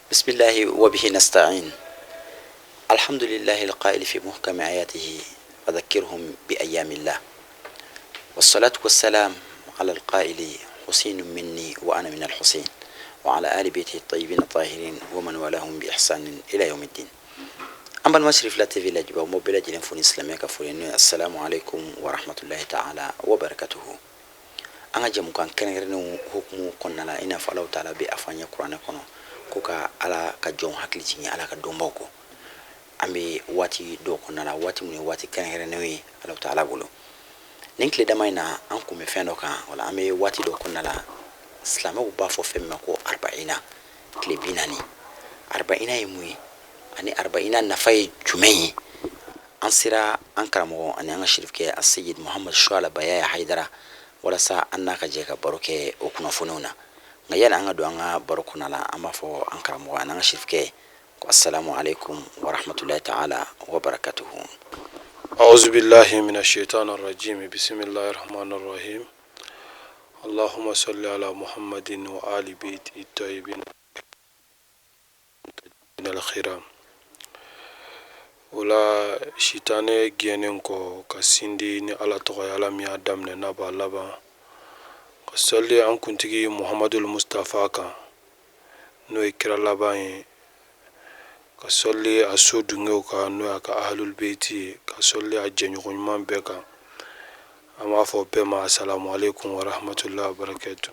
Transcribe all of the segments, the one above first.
بسم الله وبه نستعين. الحمد لله القائل في محكم آياته: وذكرهم بأيام الله. والصلاة والسلام على القائل: حسين مني وأنا من الحسين، وعلى آل بيته الطيبين الطاهرين ومن والاهم بإحسان إلى يوم الدين. An balima Sirifila TV lajɛbaaw, n b'aw bɛɛ lajɛlen fo ni silamɛya ka foli n'o ye: assalamu alaikum wa rahmatullahi ta'ala wa barakatuhu. An ka jɛmukan kɛrɛnkɛrɛnnenw hukumu kɔnɔna la, i n'a fɔ Alahu taala bɛ a fɔ an ye kuranɛ kɔnɔ ko ka Ala ka jɔnw hakili jigin Ala ka dɔnbaw kɔ, an bɛ waati dɔw kɔnɔna la, waati minnu ye waati kɛrɛnkɛrɛnnenw ye Alahu taala bolo. Nin tile dama in na, an kun bɛ fɛn dɔ kan, wala an bɛ waati dɔ kɔnɔna la, silamɛw b'a fɔ fɛn min ma ko arbaina, tile 40. Arbaina ye mun ye ani arbaina nafa ye jumɛn ye? An sera an karamɔgɔ ani an ka sirifukɛ Aseyid Muhamadu Suwala Bayaya Hayidara walasa an n'a ka jɛ ka baro kɛ o kunnafoniw na. Nka yani an ka don an ka baro kɔnɔna la, an b'a fɔ an karamɔgɔ ani an ka sirifukɛ ko assalamu alaikum wa rahmatullahi ta'ala wa barakatuhu. أعوذ بالله من الشيطان الرجيم. بسم الله الرحمن الرحيم. اللهم صل على محمد وآل بيته الطيبين الكرام. O la, sitanɛ gɛnnen kɔ, ka sindi ni Ala tɔgɔ ye, Ala min y'a daminɛ n'a b'a laban, ka sali an kuntigi Muhamadul Mustafa kan, n'o ye kira laban ye, ka sɔli a so dungew kan, n'o y'a ka ahlul beyti ye, ka sɔli a jɛɲɔgɔn ɲuman bɛɛ kan. An b'a fɔ bɛɛ ma: asalamu aleykum wa rahmatullahi wa barakatuh.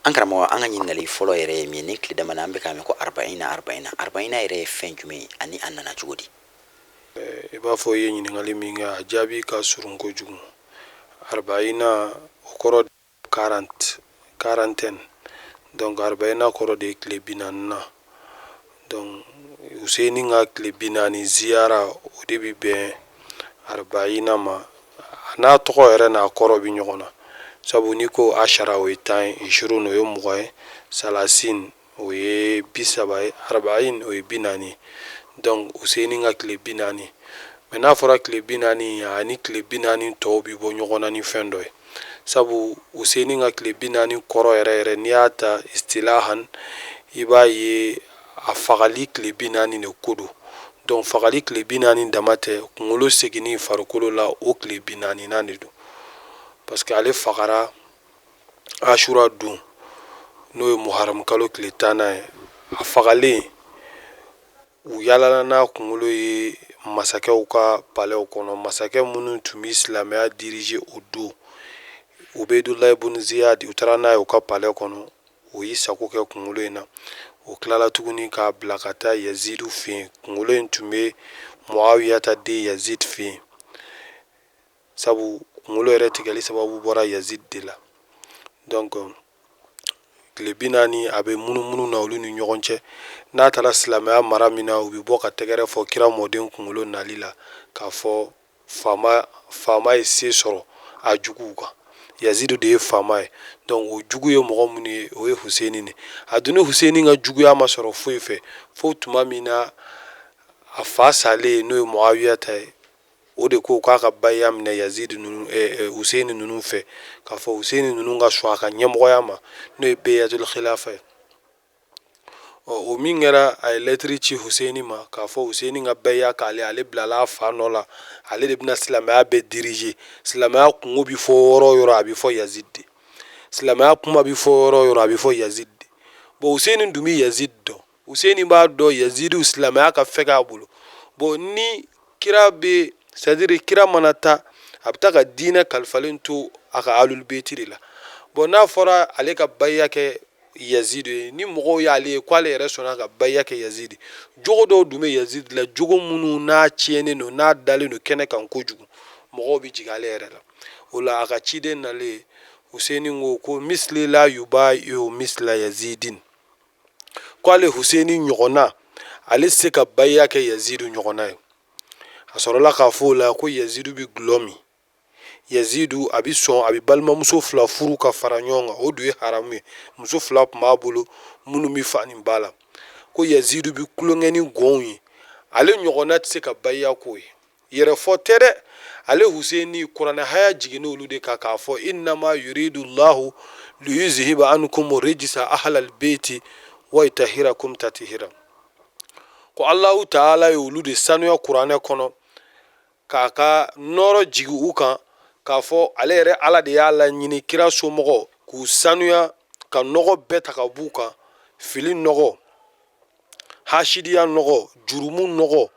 An karamɔgɔ, an ka ɲininkali fɔlɔ yɛrɛ ye min ye, ni tile dama an bɛ k'a mɛn ko arbaina, arbaina, arbaina yɛrɛ ye fɛn jumɛn ye ani a nana cogo di? I b'a fɔ i ye ɲininkali min kɛ, a jaabi ka surun kojugu. Arbaina, o kɔrɔ 40, quarantaine. Donc arbaina kɔrɔ de ye tile 40 na. Donc Huseni ka tile 40 ziyara, o de bi bɛn arbaina ma. A n'a tɔgɔ yɛrɛ n'a kɔrɔ bi ɲɔgɔn na, sabu n'i ko ashara, o ye 10 ye, ishirun, o ye 20 ye, salasin, o ye 30 ye, arbain, o ye 40 ye. Donc Huseni ka tile 40. Mais n'a fɔra tile 40, ani tile 40 tɔw bi bɔ ɲɔgɔn na ni fɛn dɔ ye, sabu Huseni ka tile 40 kɔrɔ yɛrɛ yɛrɛ, n'i y'a ta istilahan, i b'a ye a fagali tile 40 de ko don. Donc fagali tile 40 dama tɛ, kunkolo seginni farikolo la, o tile 40 na de don, parce que ale fagara Ashura don, n'o ye Muharam kalo tile 10nan ye. A fagalen, u yalala n'a kunkolo ye masakɛw ka palɛw kɔnɔ, masakɛ minnu tun bɛ silamɛya diriger o don, Ubeydulayi ibn Ziyad. U taara n'a ye u ka palais kɔnɔ, o y'i sago kɛ kunkolo in na. O tilala tuguni k'a bila ka taa Yazidu fɛ yen. Kunkolo in tun bɛ Muawiyata den Yazid fɛ yen, sabu kunkolo yɛrɛ tigɛli sababu bɔra Yazid de la. Donc tile 40, a bɛ munumunu na olu ni ɲɔgɔn cɛ. N'a taara silamɛya mara min na, u bɛ bɔ ka tɛgɛrɛ fɔ kira mɔden kunkolo nali la, k'a fɔ faama, faama ye se sɔrɔ a juguw kan. Yazidu de ye faama ye. Donc o jugu ye mɔgɔ minnu ye, o ye Huseni de. A dun ni Huseni ka juguya ma sɔrɔ foyi fɛ fo tuma min na a fa salen, n'o ye Muawiya ta ye, o de ko k'a ka baya minɛ Yazid ninnu, Huseni ninnu fɛ, k'a fɔ Huseni ninnu ka sɔn a ka ɲɛmɔgɔya ma, n'o ye beyatul khilafa ye. Ɔ, o min kɛra, a ye lɛtiri ci Huseni ma k'a fɔ Huseni ka baya k'ale, ale bilala a fa nɔ la, ale de bɛna silamɛya bɛɛ diriger. Silamɛya kungo bɛ fɔ yɔrɔ o yɔrɔ, a bɛ fɔ Yazid de. Silamɛya kuma bɛ fɔ yɔrɔ o yɔrɔ, a bɛ fɔ Yazid de. Bon, Huseni dun bɛ Yazid dɔn. Huseni b'a dɔn Yazidu silamɛya ka fɛgɛ a bolo. Bon, ni kira bɛ, c'est à dire kira mana taa, a bɛ taa ka diinɛ kalifalen to a ka alul beti de la. Bon, n'a fɔra ale ka baya kɛ Yazidu ye, ni mɔgɔw y'ale ye k'ale yɛrɛ sɔnna ka baya kɛ Yazidi, jogo dɔw dun bɛ Yazidi la, jogo minnu n'a tiɲɛnen don, n'a dalen don kɛnɛ kan kojugu, mɔgɔw bɛ jigin ale yɛrɛ la. O la, a ka ciden nalen, Huseni ko ko misli la yubayiu misla yazidin, ko ale Huseni ɲɔgɔnna, ale tɛ se ka baya kɛ Yazidu ɲɔgɔnna ye. A sɔrɔla k'a fɔ o la ko Yazidu bɛ gulɔ min, Yazidu a bɛ sɔn a bɛ balimamuso fila furu ka fara ɲɔgɔn kan, o dun ye haramu ye. Muso fila tun b'a bolo minnu bɛ fa ni ba la. Ko Yazidu bɛ tulonkɛ ni gɔnw ye, ale ɲɔgɔnna tɛ se ka baya k'o ye. Yɛrɛfɔ tɛ dɛ, ale Huseni, kuranɛ haya jiginna olu de kan k'a fɔ innama yuridu llahu liyuzhiba ankum rijsa ahlal beyti. wa yutahhirakum tathira. Ko Alahu taala ye olu de sanuya kuranɛ kɔnɔ k'a ka nɔɔrɔ jigi u kan, k'a fɔ ale yɛrɛ Ala de y'a laɲini kira somɔgɔw k'u sanuya ka nɔgɔ bɛɛ ta ka b'u kan, fili nɔgɔ, hasidiya nɔgɔ, jurumu nɔgɔ,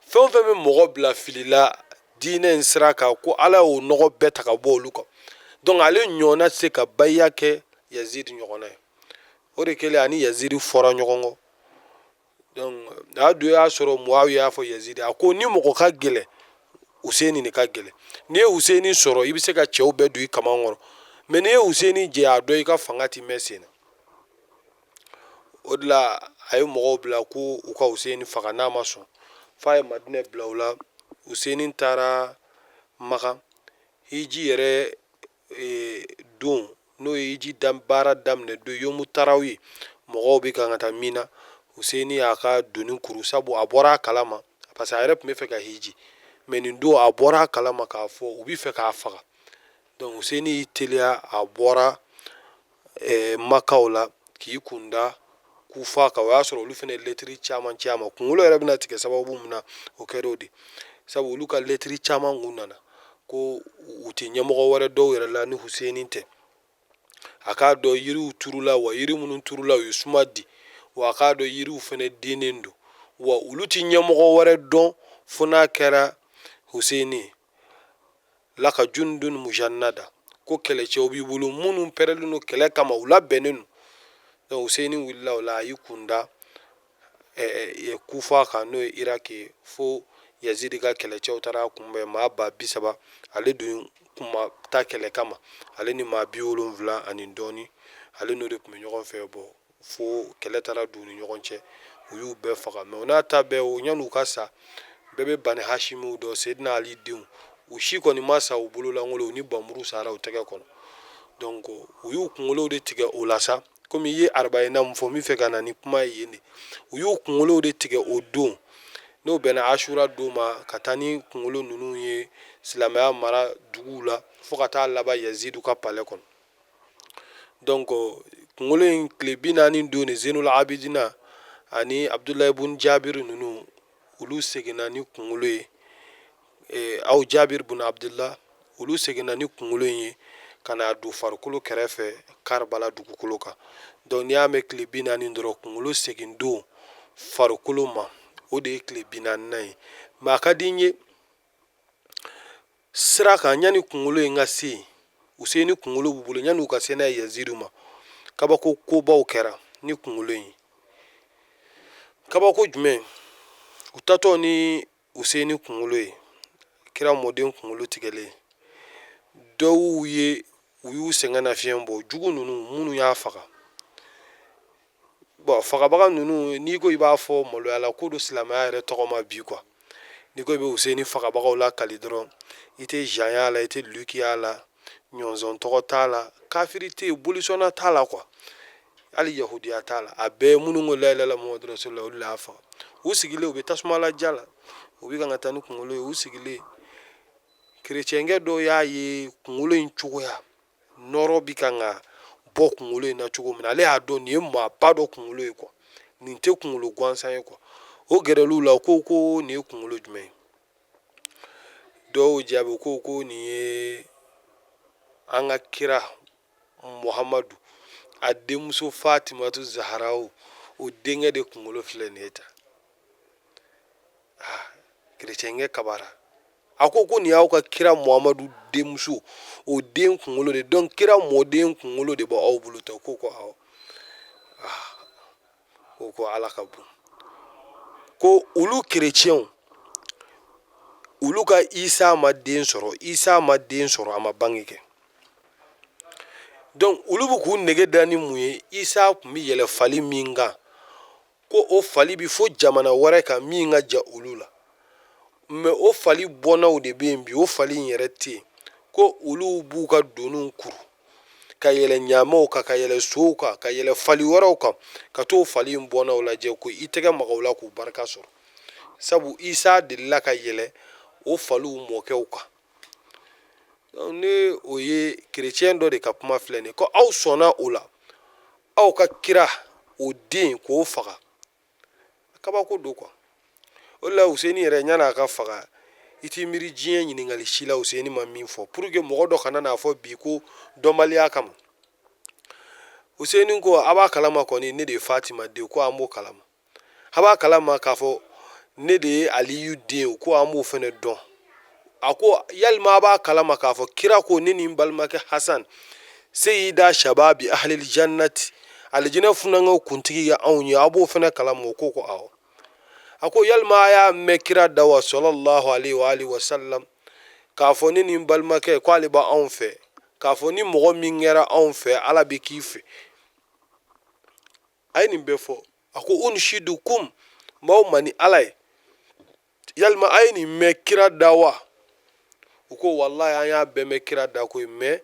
fɛn o fɛn bɛ mɔgɔ bila fili la diinɛ in sira kan, ko Ala y'o nɔgɔ bɛɛ ta ka bɔ olu kan. Donc ale ɲɔgɔnna tɛ se ka bayiya kɛ Yazidi ɲɔgɔnna ye. O de kɛlen ani Yazidi fɔra ɲɔgɔn kɔ. Donc a don y'a sɔrɔ Muawiya y'a fɔ Yazidi, a ko ni mɔgɔ ka gɛlɛn, Huseni de ka gɛlɛn. N'i ye Huseni sɔrɔ, i bɛ se ka cɛw bɛɛ don i kaman kɔrɔ, mais n'i ye Huseni jɛ, a dɔn i ka fanga ti mɛn sen na. O de la a ye mɔgɔw bila ko u ka Huseni faga, n'a ma sɔn f'a ye Madinɛ bila u la. Huseni taara Makan hiji yɛrɛ don, n'o ye hiji baara daminɛ don yomu tarawi, mɔgɔw bɛ kan ka taa Mina. Huseni y'a ka doni kuru, sabu a bɔra a kalama, parce que a yɛrɛ tun bɛ fɛ ka hiji, mais nin don a bɔra a kalama k'a fɔ u bɛ fɛ k'a faga. Donc Huseni y'i teliya, a bɔra Makaw la k'i kunda Kufa kan. O y'a sɔrɔ olu fana ye lɛtiri caman ci a ma. Kunkolo yɛrɛ bɛna tigɛ sababu min na, o kɛra o de sabu olu ka lɛtiri caman kun nana ko u tɛ ɲɛmɔgɔ wɛrɛ dɔw yɛrɛ la ni Huseni tɛ. A k'a dɔn yiriw turula, wa yiri minnu turula u ye suma di, wa a k'a dɔn yiriw fana dennen don, wa olu tɛ ɲɛmɔgɔ wɛrɛ dɔn fo n'a kɛra Huseni ye. Laka jundun mujannada, ko kɛlɛcɛw b'i bolo minnu pɛrɛlen don kɛlɛ kama, u labɛnnen don. Donc Huseni wulila o la, a y'i kunda Kufa kan, n'o ye Iraki ye, fo Yazidi ka kɛlɛcɛw taara a kunbɛn, maa 30,000. Ale dun kun ma taa kɛlɛ kama, ale ni maa 70 ani dɔɔni, ale n'o de tun bɛ ɲɔgɔn fɛ. Bɔ fo kɛlɛ taara don u ni ɲɔgɔn cɛ, u y'u bɛɛ faga. Mais o n'a ta bɛɛ, o yan'u ka sa, bɛɛ bɛ Bani Hashimiw dɔn, Seydina Ali denw, u si kɔni ma sa u bololankolon, u ni bamuru sara u tɛgɛ kɔnɔ. Donc u y'u kunkolow de tigɛ o la sa. Komi i ye arabayina min fɔ, n bɛ fɛ ka na ni kuma ye yen de. U y'u kunkolow de tigɛ o don, n'o bɛnna Asura don ma, ka taa ni kunkolo ninnu ye silamɛya mara duguw la, fo ka taa laban Yazidu ka palais kɔnɔ. Donc kunkolo in tile 40 don de, Zenul Abidina ani Abdulayi bun Jabiri ninnu, olu seginna ni kunkolo ye, aw Jabiri bun Abdullah, olu seginna ni kunkolo in ye ka n'a don farikolo kɛrɛfɛ Karibala dugukolo kan. Donc n'i y'a mɛn tile 40 dɔrɔn, kunkolo segin don farikolo ma, o de ye tile 40nan ye. Mais a ka di n ye sira kan, yanni kunkolo in ka se yen, Useni kunkolo b'u bolo, yanni u ka se n'a ye Yazidu ma, kabako kobaw kɛra ni kunkolo in ye. Kabako jumɛn? U taatɔ ni Useni kunkolo ye, kira mɔden kunkolo tigɛlen, dɔw ye u y'u sɛgɛn nafiɲɛ bɔ, jugu ninnu minnu y'a faga. Bon, fagabaga ninnu, n'i ko i b'a fɔ maloya la ko don silamɛya yɛrɛ tɔgɔ ma bi quoi. N'i ko i bɛ Useni fagabagaw lakali dɔrɔn, i tɛ Jean y'a la, i tɛ Luc y'a la, ɲɔnzɔn tɔgɔ t'a la, kafiri tɛ yen, bolisɔnna t'a la quoi, hali yahudiya t'a la. A bɛɛ minnu ko la ilaha illallah muhammadu rasulullah, olu de y'a faga. U sigilen, u bɛ tasuma laja la, u bɛ kan ka taa ni kunkolo ye. U sigilen, kerecɛnkɛ dɔw y'a ye kunkolo in cogoya, nɔrɔ bi kan ka bɔ kunkolo in na cogo min na, ale y'a dɔn nin ye maaba dɔ kunkolo ye quoi, nin tɛ kunkolo gansan ye quoi. O gɛrɛl'u la, ko ko nin ye kunkolo jumɛn ye? Dɔw jaabi ko ko nin ye an ka kira Muhamadu a denmuso Fatimatu Zaharaw o denkɛ de kunkolo filɛ nin ye tan. Ah, kerecɛnkɛ kabara, a ko ko nin y'aw ka kira Muhamadu denmuso o den kunkolo de, donc kira mɔden kunkolo de b'aw bolo tan. Ko ko awɔ. Ah, ko ko Ala ka bon. Ko olu kerecɛnw, olu ka Isa ma den sɔrɔ, Isa ma den sɔrɔ, a ma bange kɛ. Donc olu bɛ k'u nege da ni mun ye? Isa tun bɛ yɛlɛ fali min kan, ko o fali bɛ fo jamana wɛrɛ kan min ka jan olu la, mais o fali bɔnnaw de bɛ yen bi, o fali in yɛrɛ tɛ yen. Ko olu b'u ka doniw kuru ka yɛlɛ ɲaamɛw kan, ka yɛlɛ sow kan, ka yɛlɛ fali wɛrɛw kan, ka t'o fali in bɔnnaw lajɛ, ko i tɛgɛ maga u la k'u barika sɔrɔ, sabu Isa delila ka yɛlɛ o faliw mɔkɛw kan. Ne o ye kerecɛn dɔ de ka kuma filɛ nin ye, ko aw sɔnna o la, aw ka kira O den k'o faga, kabako don quoi. O de la Useni yɛrɛ, yan'a ka faga, i t'i miiri diɲɛ ɲininkali si la Useni ma min fɔ, pour que mɔgɔ dɔ kana n'a fɔ bi ko dɔnbaliya kama. Useni ko: a b'a kalama kɔni, ne de ye Fatima den, ko an b'o kalama. A b'a kalama k'a fɔ ne de ye Aliyu den ye, ko an b'o fɛnɛ dɔn. A ko: yalima a b'a kalama k'a fɔ kira ko ne ni n balimakɛ Hasan, seyida shababi ahlil jannati, alijinɛ funankɛw kuntigi ye anw ye, aw b'o fɛnɛ kalama? O ko ko awɔ. A ko: yalima a y'a mɛn kira da wa, sɔlɔlahu alayhi wa alihi wa sallam, k'a fɔ ne ni n balimakɛ ko ale b'anw fɛ, k'a fɔ ni mɔgɔ min kɛra anw fɛ, Ala bɛ k'i fɛ? A ye nin bɛɛ fɔ. A ko: unshidukum, n b'aw ma ni Ala ye, yalima a ye nin mɛn kira da wa? U ko: walayi, an y'a bɛɛ mɛn kira da koyi, mais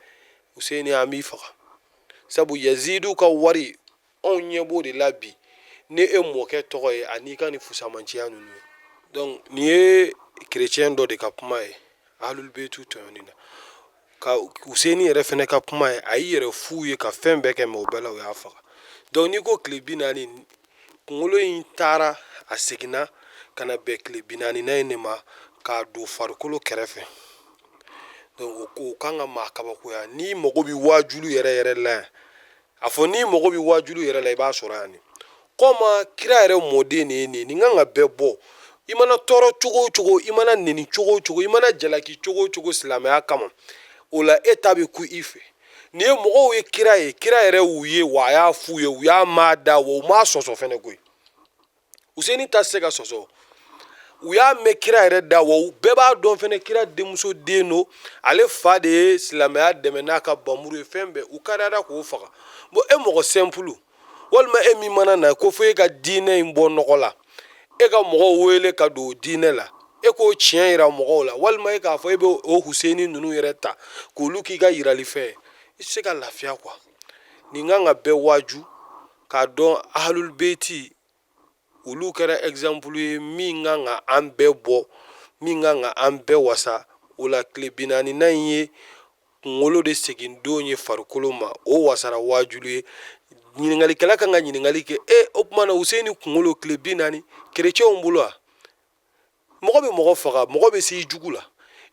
Useni, an b'i faga, sabu Yazidu ka wari, anw ɲɛ b'o de la bi ni e mɔkɛ tɔgɔ ye ani i ka nin fusamanciya ninnu ye. Donc nin ye kerecɛn dɔ de ka kuma ye ahlul beytu tɔɲɔni na, ka Useni yɛrɛ fɛnɛ ka kuma ye. A y'i yɛrɛ f'u ye ka fɛn bɛɛ kɛ, mais o bɛɛ la u y'a faga. Donc n'i ko tile 40, kunkolo in taara, a seginna ka na bɛn tile 40 na in de ma k'a don farikolo kɛrɛfɛ. Donc o kan ka maa kabakoya. N'i mago bɛ waajulu yɛrɛ yɛrɛ la yan, a fɔ n'i mago bɛ waajulu yɛrɛ la, i b'a sɔrɔ yan. Kɔma kira yɛrɛ mɔden de ye nin ye. Nin kan ka bɛɛ bɔ. I mana tɔɔrɔ cogo o cogo, i mana neni cogo o cogo, i mana jalaki cogo o cogo silamɛya kama, o la e ta bɛ ku i fɛ. Nin ye mɔgɔw ye kira ye, kira yɛrɛ y'u ye wa, a y'a f'u ye, u y'a maa da wa, u m'a sɔsɔ fɛnɛ koyi. Useni ta tɛ se ka sɔsɔ. U y'a mɛn kira yɛrɛ da wa, u bɛɛ b'a dɔn fɛnɛ kira denmuso den don, ale fa de ye silamɛya dɛmɛ n'a ka bamuru ye, fɛn bɛɛ. U kariyara k'o faga. Bon, e mɔgɔ simple, walima e min mana na ko fo e ka diinɛ in bɔ nɔgɔ la, e ka mɔgɔw wele ka don diinɛ la, e k'o tiɲɛ yira mɔgɔw la, walima e k'a fɔ e bɛ o Huseni ninnu yɛrɛ ta k'olu k'i ka yiralifɛn ye, i tɛ se ka lafiya quoi. Nin kan ka bɛɛ waaju k'a dɔn ahlul beyti olu kɛra exemple ye min kan ka an bɛɛ bɔ, min kan ka an bɛɛ wasa. O la tile 40 in ye kunkolo de segin don ye farikolo ma. O wasara waajulu ye. Ɲininkalikɛla kan ka ɲininkali kɛ: e, o tuma na Useni kunkolo tile 40 kerecɛnw bolo wa? Mɔgɔ bɛ mɔgɔ faga, mɔgɔ bɛ se i jugu la,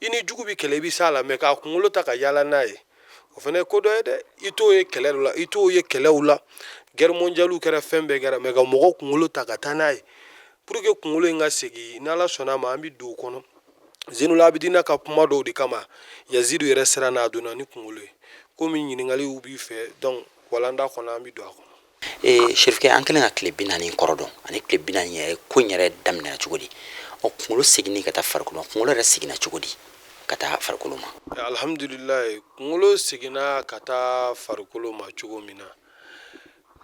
i ni jugu bɛ kɛlɛ, i bɛ s'a la, mais k'a kunkolo ta ka yaala n'a ye, o fana ye ko dɔ ye dɛ. I t'o ye kɛlɛ la, i t'o ye kɛlɛw la, guerre mondiale kɛra, fɛn bɛɛ kɛra, mais ka mɔgɔ kunkolo ta ka taa n'a ye, pour que kunkolo in ka segin, n'Ala sɔnna a ma, an bɛ don o kɔnɔ. Zenul Abidina ka kuma dɔw de kama Yazidu yɛrɛ siranna, a donna ni kunkolo ye. Komi ɲininkaliw b'i fɛ, donc walanda kɔnɔ, an bɛ don a kɔnɔ. Ee Serifukɛ, an kɛlen ka tile 40 kɔrɔ dɔn ani tile 40 yɛrɛ ko in yɛrɛ daminɛna cogo di? Ɔ, kunkolo seginni ka taa farikolo ma, kunkolo yɛrɛ seginna cogo di ka taa farikolo ma? Alhamdulilayi, kunkolo seginna ka taa farikolo ma cogo min na,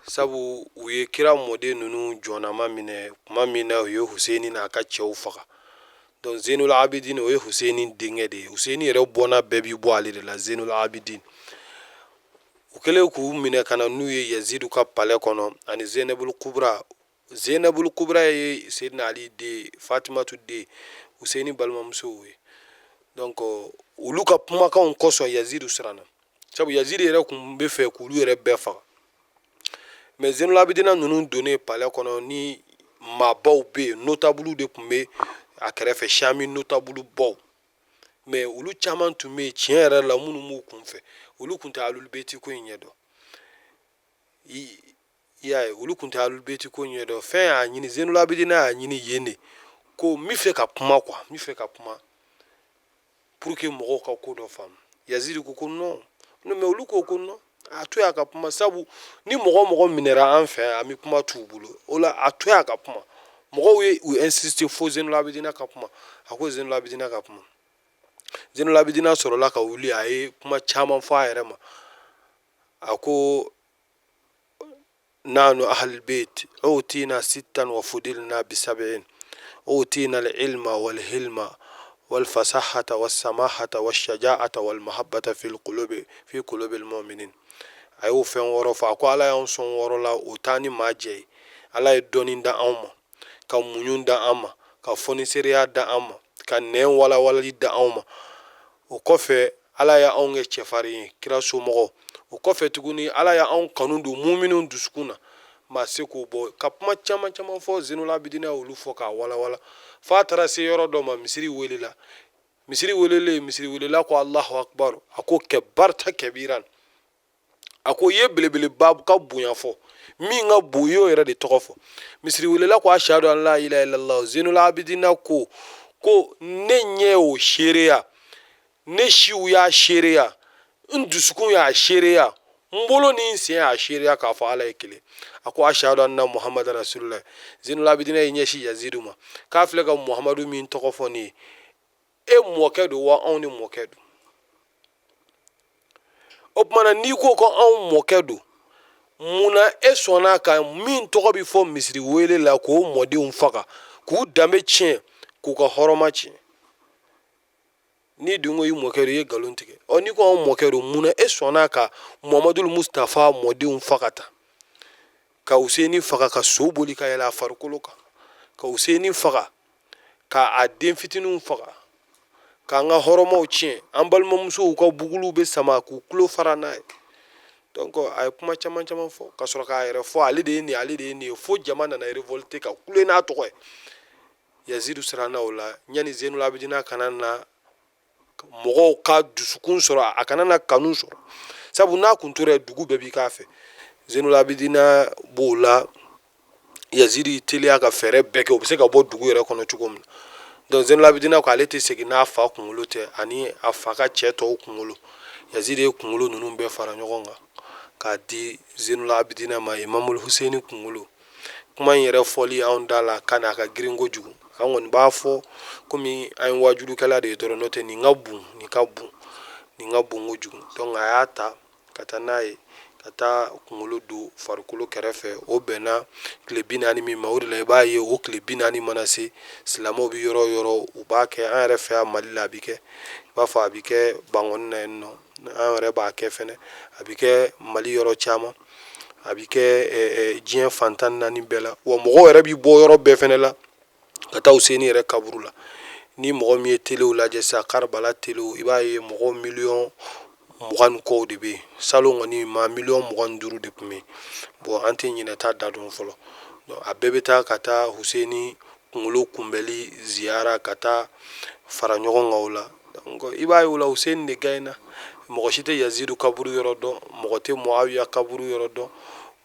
sabu u ye kira mɔden ninnu jɔnnama minɛ tuma min na, u ye Huseni n'a ka cɛw faga. Donc Zenul Abidin, o ye Huseni denkɛ de ye. Huseni yɛrɛ bɔnna bɛɛ bi bɔ ale de la, Zenul Abidin. U kɛlen k'u minɛ ka na n'u ye Yazidu ka palais kɔnɔ ani Zenebul Kubra. Zenebul Kubra ye Seydina Ali den, Fatimatu den, Huseni balimamusow ye. Donc olu ka kumakanw kosɔn Yazidu siranna, sabu Yazidu yɛrɛ kun bɛ fɛ k'olu yɛrɛ bɛɛ faga. Mais Zenul Abidina ninnu donnen palais kɔnɔ, ni maabaw bɛ yen, notable de tun bɛ a kɛrɛfɛ, Sami notable baw. Mais olu caman tun bɛ yen tiɲɛ yɛrɛ la, minnu b'u kunfɛ, olu tun tɛ alulubeti ko in ɲɛdɔn. I y'a ye, olu tun tɛ alulubeti ko in ɲɛdɔn. Fɛn y'a ɲini, Zenul Abidina y'a ɲini yen de ko n bɛ fɛ ka kuma quoi, n bɛ fɛ ka kuma pour que mɔgɔw ka ko dɔ faamu. Yazidi ko ko non non, mais olu ko ko non, a to y'a ka kuma, sabu ni mɔgɔ o mɔgɔ minɛra an fɛ, an bɛ kuma t'u bolo. O la a to y'a ka kuma. Mɔgɔw ye u insister fo Zenul Abidina ka kuma. A ko Zenul Abidina ka kuma. Zenul Abidina sɔrɔla ka wuli, a ye kuma caman fɔ a yɛrɛ ma. A ko: nanu ahlul bait utina sittan wa fudilna bi sab'in, utina al-ilma wal hilma wal fasahata was samahata was shaja'ata wal mahabbata fil qulubi fi qulubil mu'minin. A y'o fɛn 6 fɔ. A ko Ala y'anw sɔn 6 la, o t'an ni maa jɛ ye. Ala ye dɔnni da anw ma, ka muɲu da an ma, ka fɔnisereya da an ma, ka nɛn walawalali da anw ma. O kɔfɛ, Ala ye anw kɛ cɛfarin ye, kira somɔgɔw. O kɔfɛ tuguni, Ala ye anw kanu don muminw dusukun na. Maa se k'o bɔ ka kuma caman caman fɔ. Zenula Abidina olu fɔ k'a walawala f'a taara se yɔrɔ dɔ ma. Misiri welela, misiri welelen, misiri welela ko Alahu akubaru. A ko kɛbarita kɛbiran. A ko i ye belebeleba ka bonya fɔ, min ka bon, i y'o yɛrɛ de tɔgɔ fɔ. Misiri welela ko ashadu an la ilaha illallah. Zenula Abidina ko ne ɲɛ y'o seereya, ne siw y'a seereya, n dusukun y'a seereya, n bolo ni n sen y'a seereya k'a fɔ Ala ye kelen. A ko ashadu anna Muhammadu rasulullah. Zenula Abidina y'i ɲɛsin Yazidu ma k'a filɛ ka Muhammadu min tɔgɔ fɔ nin ye, e mɔkɛ don wa anw ni mɔkɛ don? O tuma na n'i ko ko anw mɔkɛ don, mun na e sɔnna ka min tɔgɔ bɛ fɔ misiri wele la k'o mɔdenw faga, k'u danbe tiɲɛ, k'u ka hɔrɔma tiɲɛ? N'i dun ko i mɔkɛ don, i ye nkalon tigɛ. Ɔ, n'i ko anw mɔkɛ don, mun na e sɔnna ka Muhamadu Mustafa mɔdenw faga tan, ka Useni faga ka so boli ka yɛlɛ a farikolo kan, ka Useni faga ka a den fitininw faga, k'an ka hɔrɔmaw tiɲɛ, an balimamusow ka buguluw bɛ sama k'u tulo fara n'a ye? Donc a ye kuma caman caman fɔ ka sɔrɔ k'a yɛrɛ fɔ, ale de ye nin, ale de ye nin ye, fo jama nana révolter ka kule n'a tɔgɔ ye. Yazidu siranna o la, yanni Zenula Abidina kana na mɔgɔw ka dusukun sɔrɔ, a kana na kanu sɔrɔ, sabu n'a kun tora dugu bɛɛ b'i k'a fɛ. Zenula Abidina b'o la, Yazidi y'i teliya ka fɛɛrɛ bɛɛ kɛ o bɛ se ka bɔ dugu yɛrɛ kɔnɔ cogo min na. Donc Zenula Abidina ko ale tɛ segin n'a fa kunkolo tɛ, ani a fa ka cɛ tɔw kunkolo. Yazidi ye kunkolo ninnu bɛɛ fara ɲɔgɔn kan k'a di Zenula Abidina ma, Imamul Huseni kunkolo. Kuma in yɛrɛ fɔli anw da la ka n'a ka girin kojugu, an kɔni b'a fɔ komi an ye wajulukɛla de ye dɔrɔn, n'o tɛ nin ka bon, nin ka bon, nin ka bon kojugu. Donc a y'a ta ka taa n'a ye, ka taa kunkolo don farikolo kɛrɛfɛ. O bɛnna tile 40 min ma, o de la i b'a ye o tile 40 mana se, silamɛw bɛ yɔrɔ o yɔrɔ, u b'a kɛ. An yɛrɛ fɛ yan Mali la, a bɛ kɛ, i b'a fɔ a bɛ kɛ Bankɔni na yen nɔ, an yɛrɛ b'a kɛ fɛnɛ, a bɛ kɛ Mali yɔrɔ caman, a bɛ kɛ diɲɛ fan 14 bɛɛ la. Wa mɔgɔw yɛrɛ bɛ bɔ yɔrɔ bɛɛ fɛnɛ la ka taa Useni yɛrɛ kaburu la. Ni mɔgɔ min ye telew lajɛ sisan, Karibala telew, i b'a ye mɔgɔ miliyɔn 20 ni kɔw de bɛ yen. Salon kɔni maa miliyɔn 25 de tun bɛ yen. Bon, an tɛ ɲinɛ ta da dɔn fɔlɔ. A bɛɛ bɛ taa ka taa Huseni kunkolo kunbɛli ziyara, ka taa fara ɲɔgɔn kan o la. Donc i b'a ye o la Huseni de gagnera. Mɔgɔ si tɛ Yazidu kaburu yɔrɔ dɔn, mɔgɔ tɛ Muawiya kaburu yɔrɔ dɔn,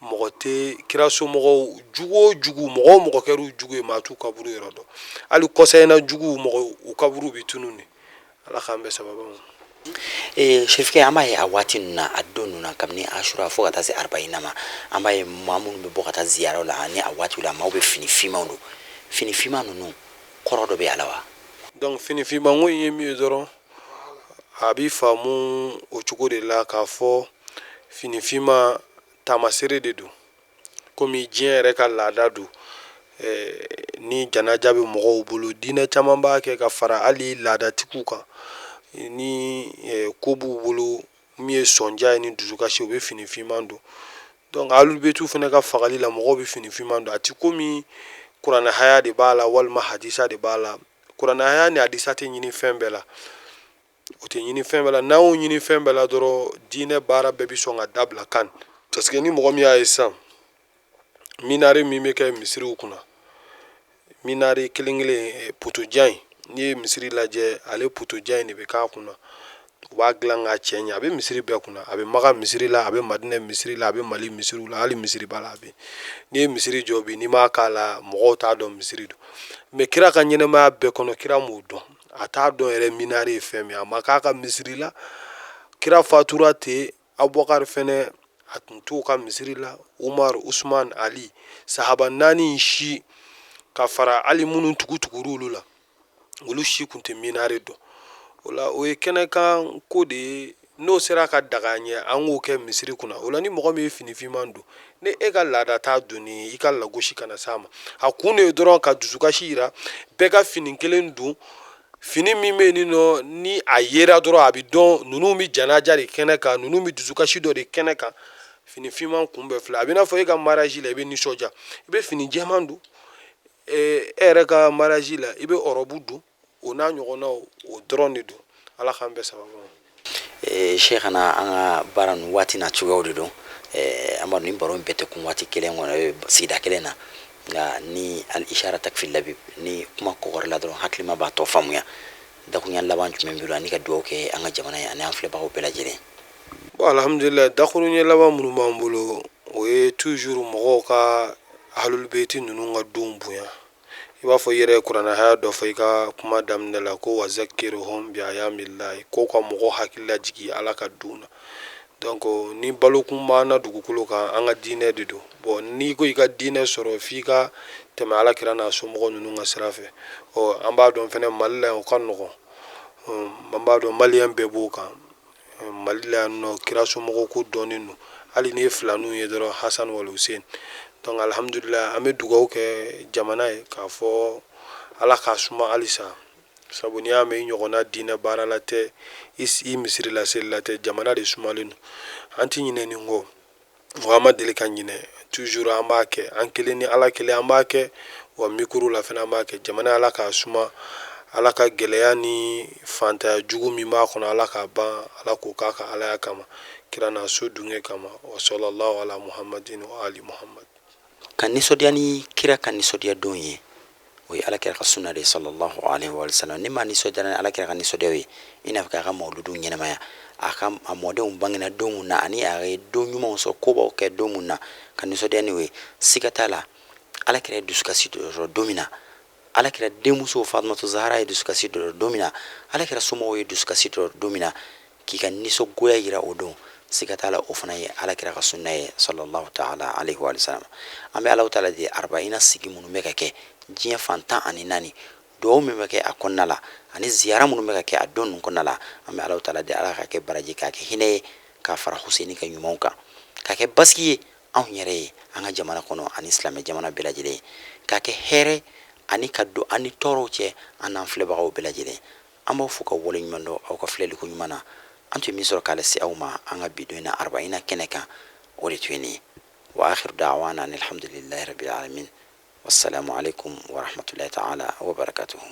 mɔgɔ tɛ kira somɔgɔw jugu o jugu, mɔgɔ o mɔgɔ kɛra u jugu ye, maa t'u kaburu yɔrɔ dɔn. Hali kɔsa in na juguw, mɔgɔ u kaburu bɛ tunun de. Ala k'an bɛɛ sababa ma. Sherifkɛ, an b'a ye a waati ninnu na, a don ninnu na, kabini Asura fo ka taa se Arbaina ma, an b'a ye maa minnu bɛ bɔ ka taa ziyaraw la ani a waatiw la, maaw bɛ fini finmanw don. Fini finman ninnu kɔrɔ dɔ bɛ a la wa? Donc fini finman ko in ye min ye dɔrɔn, a bɛ faamu o cogo de la k'a fɔ fini finman taamasere de don, komi diɲɛ yɛrɛ ka laada don. Ni janaja bɛ mɔgɔw bolo, diinɛ caman b'a kɛ ka fara hali laadatigiw kan. Ni ko b'u bolo min ye sɔnja ye ni dusukasi, u bɛ fini finman don. Donc alubetu fana ka fagali la, mɔgɔw bɛ fini finman don. A ti komi kuranɛ haya de b'a la walima hadisa de b'a la. Kuranɛ haya ni hadisa tɛ ɲini fɛn bɛɛ la, o tɛ ɲini fɛn bɛɛ la. N'an y'o ɲini fɛn bɛɛ la dɔrɔn, diinɛ baara bɛɛ bɛ sɔn ka dabila kan. Parce que ni mɔgɔ min y'a ye sisan, minare min bɛ kɛ misiriw kunna, minare kelen kelen, potojan in, n'i ye misiri lajɛ, ale potojan in de bɛ k'a kunna. U b'a dilan k'a cɛ ɲɛ, a bɛ misiri bɛɛ kunna, a bɛ Maka misiri la, a bɛ Madinɛ misiri la, a bɛ Mali misiriw la, hali misiriba la a bɛ. N'i ye misiri jɔ bi, n'i m'a k'a la, mɔgɔw t'a dɔn misiri don. Mais kira ka ɲɛnɛmaya bɛɛ kɔnɔ, kira m'o dɔn, a t'a dɔn yɛrɛ minare ye fɛn min ye, a ma k'a ka misiri la. Kira fatura ten, Abubakar fɛnɛ a tun t'o ka misiri la, Umar, Usman, Ali, sahaba naani in si ka fara hali minnu tugu-tugura olu la, olu si tun tɛ minare dɔn. O la o ye kɛnɛkan ko de ye. N'o sera ka daga ɲɛ, an k'o kɛ misiri kunna. O la ni mɔgɔ min ye fini finman don, ni e ka laada t'a donni ye, i ka lagosi kana s'a ma. A kun de ye dɔrɔn ka dusukasi yira, bɛɛ ka fini kelen don, fini min bɛ yen nɔ, ni a yera dɔrɔn a bɛ dɔn ninnu bɛ janaja de kɛnɛ kan, ninnu bɛ dusukasi dɔ de kɛnɛ kan. Fini finman kun bɛɛ filɛ, a bɛ n'a fɔ e ka mariage la, i bɛ nisɔndiya, i bɛ fini jɛman don. E yɛrɛ ka mariage la, i bɛ ɔrɔbu don, o n'a ɲɔgɔnnaw, o dɔrɔn de don. Ala k'an bɛɛ sababu ma. Cheikhana, an ka baara ninnu waati n'a cogoyaw de don. An b'a dɔn nin baro in bɛɛ tɛ kun waati kelen kɔnɔ, sigida kelen na, nka ni al ishara takfi labib, ni kuma kɔgɔrila dɔrɔn hakilima b'a tɔ faamuya. Dakuruɲa laban jumɛn b'i bolo ani ka dugawu kɛ an ka jamana ye ani an filɛbagaw bɛɛ lajɛlen? Bon, alhamdulillah, dakuruɲɛ laban minnu b'an bolo, o ye toujours mɔgɔw ka ahlulbeyti ninnu ka donw bonya. I b'a fɔ i yɛrɛ ye kuranɛ haya dɔ fɔ i ka kuma daminɛ la ko wazakirihum bi ayamillahi, ko ka mɔgɔ hakili lajigi Ala ka don na. Donc ni balokun b'an na dugukolo kan, an ka diinɛ de don. Bon, n'i ko i ka diinɛ sɔrɔ, f'i ka tɛmɛ Ala kira n'a somɔgɔ ninnu ka sira fɛ. Ɔ, an b'a dɔn fɛnɛ Mali la yan, o ka nɔgɔn. An b'a dɔn Maliyɛn bɛɛ b'o kan. Mali la yan nɔ, kira somɔgɔw ko dɔnnen don, hali n'i ye filaninw ye dɔrɔn, Hasan wal Hussein. Donc alhamdulillah, an bɛ dugawu kɛ jamana ye k'a fɔ Ala k'a suma halisa, sabu n'i y'a mɛn i ɲɔgɔnna diinɛ baarala tɛ, i misiri laselila tɛ, jamana de sumalen don. An ti ɲinɛ nin kɔ, wa an ma deli ka ɲinɛ. Toujours an b'a kɛ, an kelen ni Ala kelen an b'a kɛ, wa micro la fana an b'a kɛ. Jamana, Ala k'a suma, Ala ka gɛlɛya ni fantanya jugu min b'a kɔnɔ, Ala k'a ban, Ala k'o k'a ka Alaya kama, kira n'a so dunge kama. Wa sallallahu ala Muhammadin wa ali Muhammad. Ka nisɔndiya ni kira ka nisɔndiya don ye, o ye Ala kira ka sunna de ye, sallallahu alaihi wa sallam. Ni maa nisɔndiyara ni Ala kira ka nisɔndiya ye, i n'a fɔ k'a ka mawuludu ɲɛnamaya, a ka a mɔdenw bangena don mun na, ani a ye don ɲumanw sɔrɔ, kobaw kɛ don mun na, ka nisɔndiya ni o ye, siga t'a la, Ala kira ye dusukasi dɔ sɔrɔ don min na, Ala kira denmuso Fatumatu Zahara ye dusukasi dɔ don min na, Ala kira somɔgɔw ye dusukasi dɔ don min na, k'i ka nisɔngoya yira o don, siga t'a la, o fana ye Ala kira ka sunna ye, sallallahu ta'ala alaihi wa sallam. An bɛ Alahu taala deli, arbaina sigi minnu bɛ ka kɛ diɲɛ fan 14, duwawu min bɛ kɛ a kɔnɔna la ani ziyara minnu bɛ ka kɛ a don ninnu kɔnɔna la, an bɛ Alahu taala deli, Ala k'a kɛ baraji, k'a kɛ hinɛ ye, k'a fara Huseni ka ɲumanw kan, k'a kɛ basigi ye anw yɛrɛ ye an ka jamana kɔnɔ ani silamɛ jamana bɛɛ lajɛlen, k'a kɛ hɛrɛ ani ka don an ni tɔɔrɔw cɛ, an n'an filɛbagaw bɛɛ lajɛlen. An b'aw fo ka waleɲuman dɔn aw ka filɛliko ɲuman na. An tun ye min sɔrɔ k'a lase aw ma an ka bi don in na arbaina kɛnɛ kan, o de tun ye nin ye. Wa akhiru da'wana alhamdulillahi rabbil alamin, wassalamu alaikum wa rahmatullahi ta'ala wa barakatuhu.